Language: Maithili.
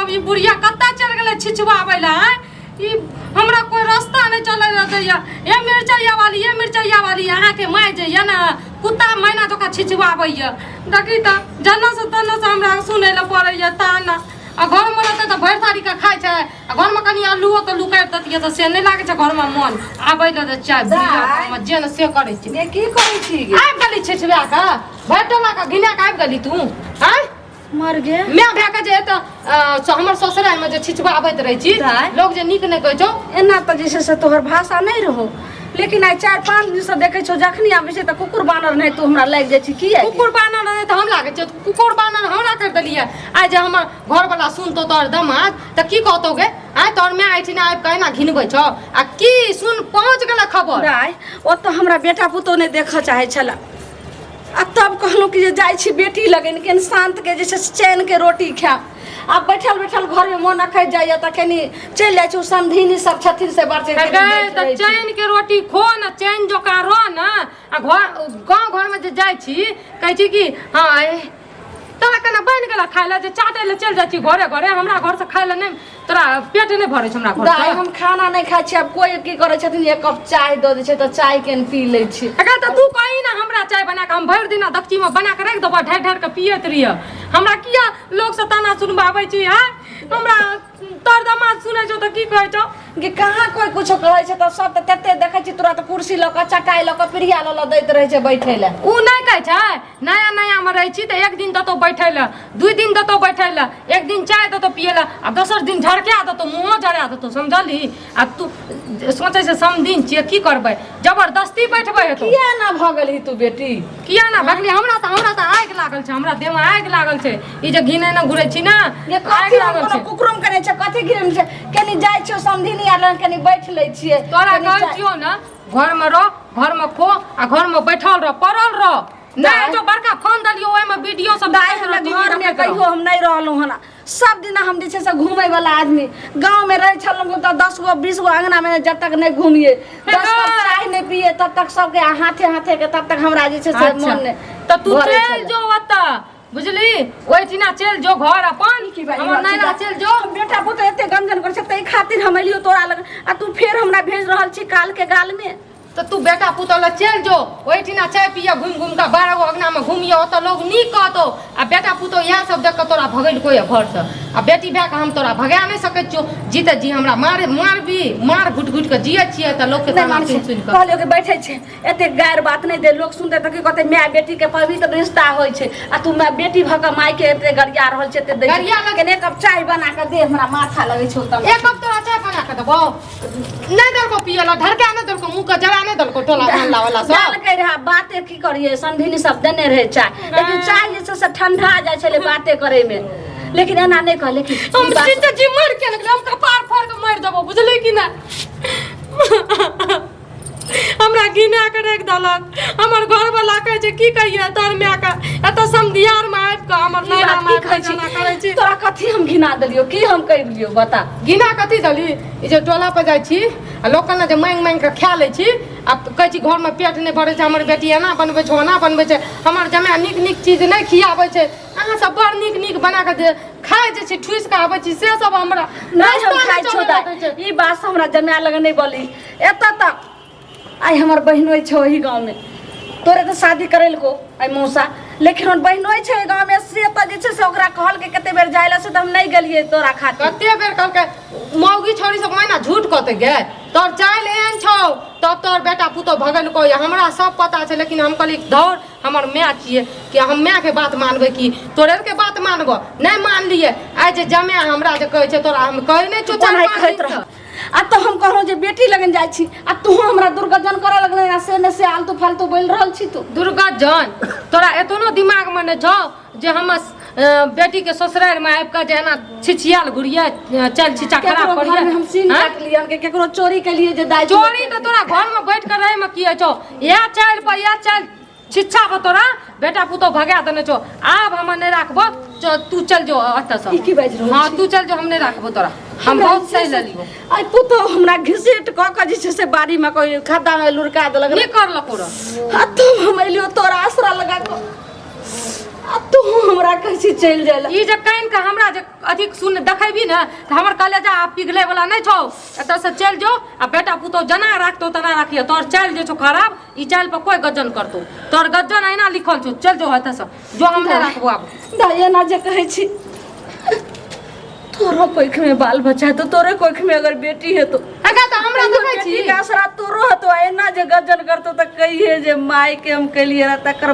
कहब ई बुढ़िया कतऽ चलि गेलै छिछुआबै लए आँय ई हमरा कोई रास्ता नहि चलै लए दैया। ए मिरचैया वाली, ए मिरचैया वाली, अहाँके माय जे यऽ ने कुत्ता मैना जकाँ छिछुआबैया। देखी तऽ जन्ना से तन्ना से हमरा सुनै लए पड़ैया ताना। आ घरमे रहतै तऽ भरि थारी के खाइ छै, आ घरमे कनि आलूओ तऽ लुकारि देतियै तऽ से नहि लागै छै घरमे मन आबै लए जे चाय बुढ़िया घरमे जे ने से करै छै। गे की करै छी गे? आबि गेली छिछुआ कऽ, भरि टोला के घिना कऽ आबि गेली तू आँय? मर गे। माय भए कऽ जे एतऽ हमर ससुरालमे जे छिछुआबैत रहै छी, दाइ। लोक जे नीक नहि कहै छौ। एना तऽ जे छै से तोहर भाषा नहि रहौ, लेकिन आइ 4-5 दिनसँ देखै छौ जखनी आबै छै तऽ कुकुर बानर नहि तू हमरा लागि जाइ छी। किया गे? कुकुर बानर नहि तऽ हम लागै छियौ? कुकुर बानर हमरा करि देलियै। आइ जे हमर घरवला सुनतौ तोहर दमाद तऽ की कहतौ गे? आइ तोहर माय एहिठिना आबि कऽ एना घिनबै छौ आ की सुन पहुँच गेलै खबर। दाइ, ओतऽ हमरा बेटा पुतोह नहि देखऽ चाहै छलै, आ तब कहलहुँ कि जे जाइ छी बेटी लगन कनि शान्तके जे छै से चैनके रोटी खायब। आब बैठल बैठल घरमे मोन अखरि जाइए तऽ कनि चलि जाइ छी, ओ समधिनी सब छथिन से बड़ तऽ गै, तऽ चैन के रोटी खो ने, चैन जकाँ रह ने। आ घर गाँव घरमे जे जाइ छी कहै छी कि हँ ए, तोरा केना बनि गेल खाय लए जे चाटै लए चलि जाइ छी घरे घरे? हमरा घरसँ खाय लए नहि तोरा पेट नहि भरै छौ हमरा घरसँ? दाइ, हम खाना नहि खाइ छी। आब कोइ की करै छथिन, एक कप चाय दऽ दै छै तऽ चाय कनि पी लै छी। अगर तऽ तू कही ने हमरा चाय बना कऽ, हम भरि दिना दक्षीमे बना कऽ राखि देबऽ, ढारि ढारि कऽ पियैत रहियऽ। हमरा किया लोकसँ ताना सुनबाबै छी? आँय, हमरा तोर दमाद सुनै छौ तऽ की कहै छौ? गे कहाँ कोइ कुछो कहै छै, तऽ सब तऽ तते देखै छी तोरा तऽ कुर्सी लऽ कऽ चटाइ लऽ कऽ पीढ़िया लऽ लऽ दैत रहै छै बैठै लए। उ नहि कहै छै नया नयामे रहै छी तऽ एक दिन देतौ बैठै लए, 2 दिन देतौ बैठै लए, एक दिन चाय देतौ पियै लए आ दोसर दिन झड़का देतौ, मुँहो जरा देतौ, समझलही? आ तू सोचै छै समधिन छियै की करबै, जबरदस्ती बैठबै हेतौ। किया ना भऽ गेलही तू बेटी? किया ना भगली? हमरा तऽ आगि लागल छै, हमरा देहमे आगि लागल छै। ई जे घिनेने घुरै छी ने, ये आगि कथी हम लागल कोनो छै। कुकरुम करै छै? कथी घिरम छै? कनि जाइ छियौ समधिनी आर लग, कनि बैठ लै छियै। तोरा कनि कहै चाय- छियौ ने, घरमे रह, घरमे खो आ घरमे बैठल रह, पड़ल रह। नहि दाइ। जो बड़का फोन देलियौ ओहिमे वीडियो सब दाइ, देखैत रह, हमरा टीवी घरमे देखैत रह। कहियो हम नहि रहलहुँ हन। सब दिना हम जे छै से घूमै वाला आदमी। गाँव में रहै छलहुँ तऽ 10 गो 20 गो अंगना में जब तक नहि घूमिए, 10 कप चाय नहि पिए, तब तक सबके हाथे हाथे के तब तक हमरा जे छै से अच्छा। मन नहि तऽ तू भरै चलि छलै। जो ओतऽ, बुझली? ओहिठिना चलि जो घर अपन, की बाजि हमर रहल छी नैना दाइ? चलि जो। बेटा पुतोह एते गंजन करै छै ताहि खातिर हम एलियो तोरा लग, आ तू फेर हमरा भेज रहल छी काल के गाल में। तऽ तू बेटा पुतोह लग चलि जो, ओहिठिना चाय पिय घुमि घुमि कऽ, 12 गो अंगनामे घुमिय, ओतऽ लोग नीक कहतौ। आ बेटा पुतोह इएह सब देख कऽ तोरा भगेलको यऽ घरसँ। आ बेटी भए कऽ हम तोरा भगा नहि सकै छियौ। जीते जी हमरा मारे मारबी, मार घुटि घुटि कऽ जियै छियै तऽ लोकके नहि ताना मानै सुनि छै। सुनि कऽ। कहलियौ कि बैठै छै, एते गारि बात नहि दे, लोक सुनतै तऽ की कहतै? माय बेटी के पवित्र रिश्ता होइ छै, आ तू माय बेटी भऽ कऽ माय के एते गरिया रहल छै, एते दै छै। गरिया लग- कने एक कप चाय बना कऽ दे, हमरा माथा लगै छौ तब। एक कप तोरा चाय बना कऽ देबौ? नहि देलको पियै लए, ढरका नहि देलको, मुँह के जरा नहि देलको टोला मोहल्ला वाला सब। देलकै रहए, बाते की करियै, समधिनी सब देने रहै चाय, लेकिन चाय जे छै से ठंडा जाइ छलै बाते करैमे। लेकिन एना नहि कहले कि हम ई बात- जीते जी मर के निकले, हम कपार फोड़ के मरि देबो, बुझली कि ना? हमरा घिना के राखि देलक। हमर घरवला कहै छै की कहियै तोहर मायके, एतऽ समधियारमे आबि कऽ हमर ई बात नैहरामे की आबि कहै कऽ छी? एना करै छी। तोरा कथी हम घिना देलियौ? की हम कहि देलियौ बता? घिना कथी देली? ई जे टोला पर जाइ छी आ लोक ने जे माँगि माँगि कऽ खा लै छी आ कहै छी घरमे पेट नहि भरै छै, हमर बेटी एना बनबै छै, ओना बनबै छै, हमर जमाए नीक नीक चीज नहि खियाबै छै, अहाँ सब बड़ नीक नीक बना कऽ जे खाइ जे छी, ठुसि कऽ आबै छी, से सब हमरा नहि हम रास्ता खाइ नहि छौ चलै दाइ। दै छै। ई बात से हमरा जमाए लग नहि बोली। एतऽ तक आइ हमर बहिनोइ छै ओही गाँवमे, तोरे तऽ शादी करेलको आइ मौसा, लेकिन हमर बहिनोइ छै ओहि गाँवमे, से तऽ जे छै से ओकरा कहलकै कते बेर जाइ लए, से तऽ हम नहि गेलियै तोरा खातिर। कते बेर कहलकै मौगी छौड़ी सब ओहिना झूठ कहतै गे, तोहर चालि एहन छौ तब तोहर बेटा पुतोह भगेलको या, हमरा सब पता छै। लेकिन हम कहलियै धौर, हमर माय छियै कि हम मायके बात मानबै कि तोरे के बात मानबो? नहि मानलियै। आइ जे जमाए हमरा जे कहै छै तोरा हम कहै नहि छियौ चारि ओनाही पाँच कहैत दिनसँ। रह। आ तऽ हम कहलहुँ जे बेटी लगन जाइ छी आ तू हमरा दुर्गजन करऽ लगलै, आ से ने से आलतू फालतू बोलि रहल छी तू। दुर्गजन तोरा एतनो दिमागमे नहि छौ जे हम बेटीके ससुरारिमे आबि कऽ जे एना छिछियाल घुरिये चल छिछा खराब केकरो करिये। घरमे हम सीन आँय? काटलियै हन कि केकरो चोरी केलियै जे दाइ चोरी तऽ तोरा घरमे बैठ कऽ रहैमे की होइ छौ? इएह चालि पर इएह चालि छिच्छा पर तोरा बेटा पुतोह भगा देने छौ। आब हम नहि राखबो, तू चल जो एतऽसँ। ई की बाजि रहल हँ छी? तू चल जो, हम नहि राखबो तोरा, हम हमरा बहुत जे छै सही से- लेलियो। आइ पुतोह हमरा घिसेट कऽ कऽ जे छै से बाड़ीमे कोइ खद्दामे लुढ़का देलक। नहि करलको रह। आ तब हम एलियो तोरा आसरा लगा कऽ। आ तू हमरा कहै छी चलि जाइ लए ई जे कानि के हमरा जे अथी सुन देखेबी ने तऽ हमर कलेजा आब पिघले वाला नहि छौ। एतऽ से चलि जो आ बेटा पुतोह जेना राखतौ तेना राखिए। तोहर चालि जे छौ खराब, ई चालि पर कोई गज्जन करतौ? तोहर गज्जन अहिना लिखल छौ। चलि जो एतऽ से, जो, हम नहि राखबो आब। दाइ, एना जे कहै छी, तोरो कोखिमे बाल बच्चा हेतौ, तोरे कोखिमे अगर बेटी हेतौ, अगा तऽ हमरा देखै छी, बेटीके असरा तोरो हेतौ। आ एना जे गज्जन करतौ तऽ कहिए जे मायके हम केलियै रहए तकर।